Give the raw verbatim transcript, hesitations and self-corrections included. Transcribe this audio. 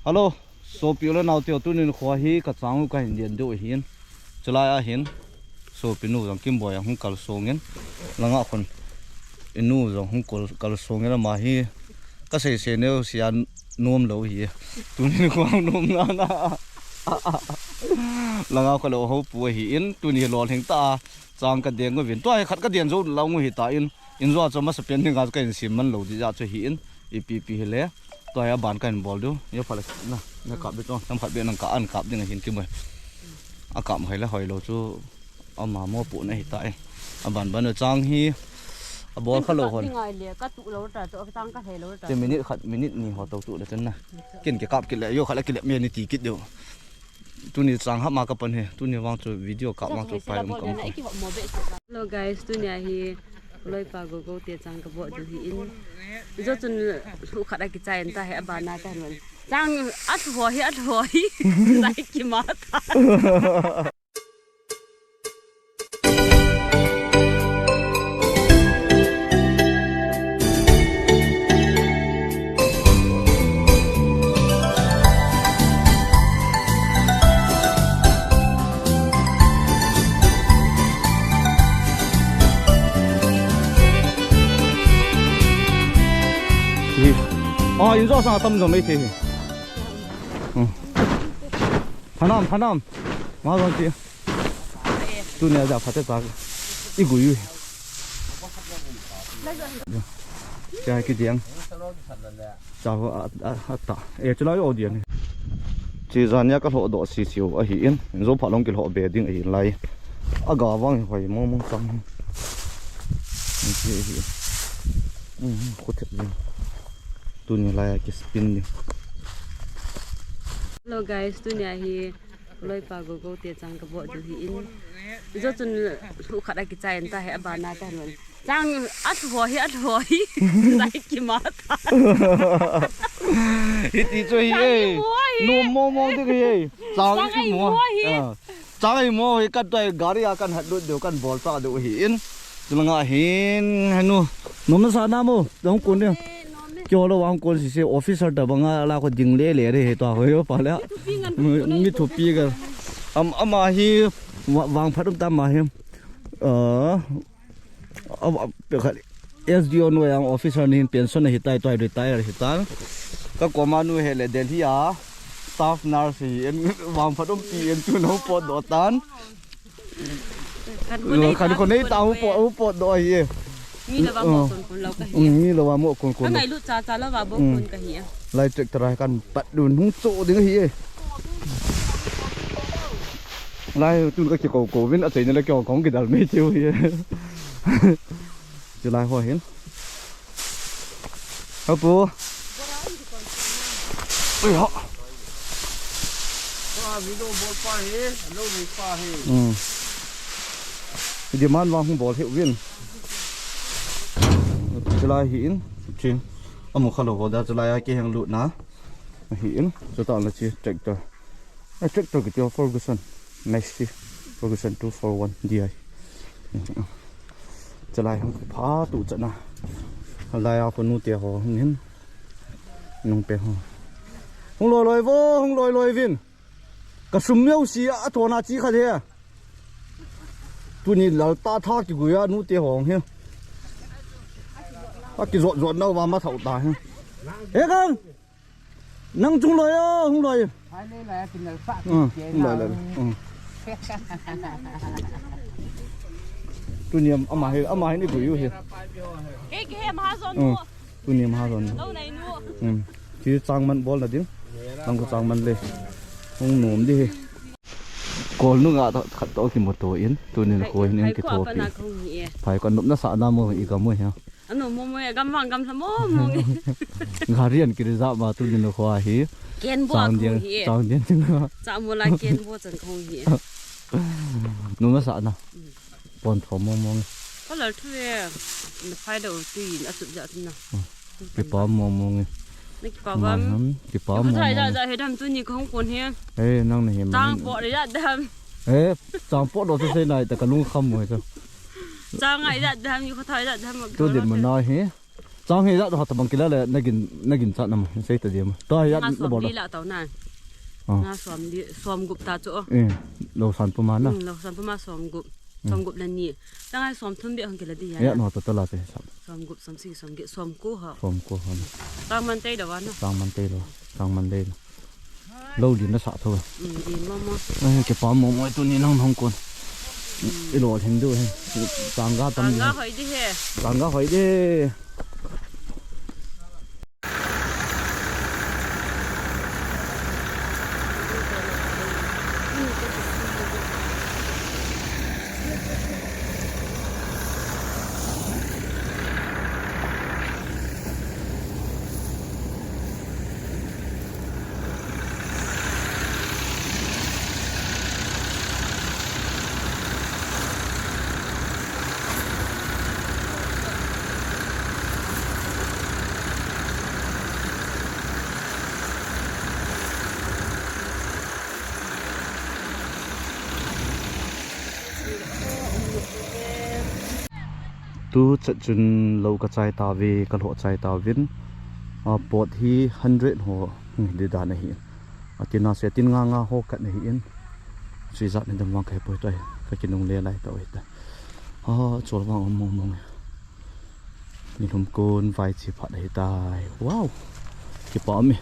Hello, sopi u le naote u, tunin kho hi ka chang u ka hin den diu ahin. Chulai a hin, sopi nu jong Kimboi ahung kalsong in, langa khun inu jong hung kal, kalsong in, ama hi ka sei sei neo sia nom lou hi. Tunin kho hung nom na na. Langa kho lou ho pu ahin, tuni lolhing ta a chang ka den uvin. Tua hi khat ka den jou lou u hi ta in, in jo chu masa pen ding a ka in sim man lou di ja chu hi in, ipi pi hi le. Tua hi aban ka hin bol diu. Yo pha le na, na kap be to, nam khat be nang ka an kap ding ahin Kimboi. A kap khai le hoi lou chu ama mo pu na hi ta e. Aban ban chang hi, a bol kha lou hon. Ngai le, ka tu lou ta, chu chang ka he lou ta. Te minute khat, minute ni ho to tu le chen na. Kin ke kap kit le, yo khat le kit le me ni ti kit diu. Tuni chang hama ka pan he, tuni vang chu video kap vang chu pai um kam. Hello guys, tuni a hi loipa gogo te chang ka bol diu hi in. Jo chun lhu khat a kichai in ta he abana ka hin. Chang a lhu hi, a lhu hi. Lai ki ma ta. Hi. Ah, in jo sang tam jo mai the hi. Hmm. Phanam, phanam. Ma jong ti. Tunia ja phate ta. I gui. Cha ki diang. Cha ho a, a, a ta. E, chulai o diang. Chi jania ka lhoh doh sisiu ahi in. Zo pha long ki lhoh be ding ahi lai. Aga vang hoi mong mong chang. Ni chi ahi. Um, khu thet ding. Tuni lai a ki spin ding. Hello guys, tunia hi loipa gogo te chang ka bol diu hi in. Jo chun lhu khat a kichai in ta he abana ka hin. Chang a lhu hi, a lhu hi. Lai ki ma ta. Hiti chu hi e. Chang i mo hi. Nom mo mo ding hi e. Chang i mo hi. Ah. Chang i mo hi ka toi gari a kan hat lut diu kan bol ta diu hi in. Chulanga hin hanu. Nom na sa na mo. Dong kun diu. Kyo lo wang kon sisi officer ta banga la ko ding le le re he to ho yo pa le. Mi thupi ga. Am, ama hi wa-, vangphat um ta ama hi. Ah, a, a, pe khat S D O nu yang officer ni hin pension ahi tai, tua retire ahi tan. Ka koma nu hi le Delhi a staff nurse hi in, vangphat umpi in tu no pot doh tan. Khat ko nei ta, khat ko nei ta, hu pot, hu pot doh ahi e. Mi la va mo kun kun lou ka hi. Um, mi la va mo kun kun. Ka ngailut cha cha la va bo kun ka hi e. Lai tractor a kan pat dun hung cho ding ahi e. Lai tun ka ki ko ko vin a chaina la ki hong kong ki dal mei cheu hi. Chulai ho hin. Hapu. Ui ho. Pa video bol pa hi, lo ni pa hi. Hmm. Demand vang hung bol hi uvin. Chulai hi in, chin. Amu kha lo ho da chulai a ki heng lut na. Hi in, chuta la chi tractor. A tractor kiti ho Ferguson, Maxi, Ferguson two four one D I. Chulai hung pha tu chana. Lai a ko nu te ho hung hin. Nung pe ho. Hung loi loi vo, hung loi loi vin. Ka sum miau si a thona chi kha de. Tuni lal ta tha ki guya nu te ho hung hin. A ki zot zot nau va ma thau ta hin. He kang. Nang chung loi o, hung loi. Hai le lai a kin lal pa. Hmm, hung loi loi. Hmm. Tuni am, ama hi, ama hi ni gui u hi. Ke ke he ma zon. Hmm. Tuni ma zon. Lo nai nu. Hmm. Chi chang man bol na ding. Nang ko chang man le. Hung nom di hi. Kol nu nga ta khat to ki moto in. Tuni na ko hin ki thopi. Phai ko nop na sa na mo i gam mo hi. Ano mo mo e gam vang gam lha mo mo nge. Gari an ki reserve ma tu din kho a hi. Ken bo a kong hi e. Chang din chang. Cha mo la ken bo chan kong hi e. Nu ma sa na. Pon tho mo mo nge. Ka lal thu e. Na phai da u tu in a sut ja tu na. Ki pa mo mo nge. Na ki pa bam. Ki pa mo. Ka thai da da he dam tu ni kong kon he. Eh, nang na he ma. Chang po re da dam. Eh, chang po do se nai ta ka lung kham mo he. Chang ngai da dam, ni kho thai da dam. Tu din ma na hi. Chang hi jat ho tabang kila le nagin, nagin chat nam sei ta diam. To hi jat Nga na som bol. Li la tau na. Ah. Nga som li, som gup ta chu. Eh, lo san puma na. Hmm, lo san puma som gup. Som gup le ni. Chang ai som thum be hong kila di ya. Ya no to to la te sam. Som gup, som sagi, som get, som ko ha. Som ko ha. Chang man tei da wa na. Chang man tei lo. Chang man tei lo. Lo lin na sa tho. Hmm, in mo mo. Ai, kipa mo mo tuni nang nong kon. I lo hin du he. Chang ga tam. Chang ga hoi di he. Chang ga hoi di. Tu chat chun lo ka chai ta ve, ka lhoh chai ta vin. A pot hi hundred ho ngi di dan ahi. A tin a se tin nga nga ho kat ahi in. Sui zat ni dam vang kai poi tai. Ka kinung le lai ta oi ta. Ha, chol vang om mong mong. Ni lum kon vai chi phat ahi tai. Wow. Kipa mi.